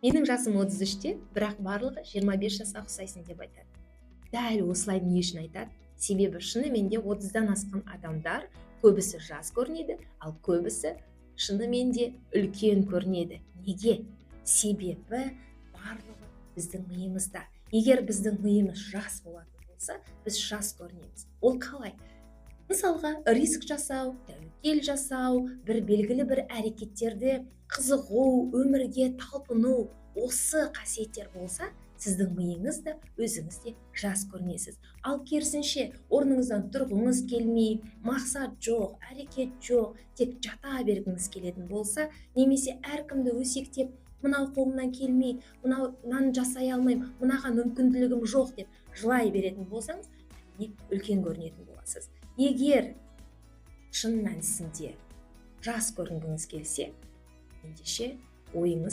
Менің жасым 33-те, бірақ барлығы 25 жасқа ұқсайсың деп айтады. Дәл осылай не үшін айтады? Себебі шынымен де 30-дан асқан адамдар көбісі жас көрінеді, ал көбісі шынымен де үлкен көрінеді. Неге? Себебі барлығы біздің миымызда. Егер біздің миымыз жас болатын болса, біз жас көрінеміз. Ол қалай? Мысалға, риск жасау, тәуекел жасау, бір белгілі бір әрекеттерде қызығу, өмірге талпыну, осы қасиеттер болса, сіздің миыңыз да, өзіңіз де жас көрінесіз. Ал керісінше, орныңыздан тұрғыңыз келмей, мақсат жоқ, әрекет жоқ, тек жата бергіңіз келетін болса, немесе әркімді өсектеп, мынау қолымнан келмейді, мынау, мынаны жасай алмаймын, мынаған мүмкіндігім жоқ деп жылай беретін болсаңыз, әрине, үлкен көрінетін боласыз. Егер шын мәнісінде жас көрінгіңіз келсе, ендеше ойыңыз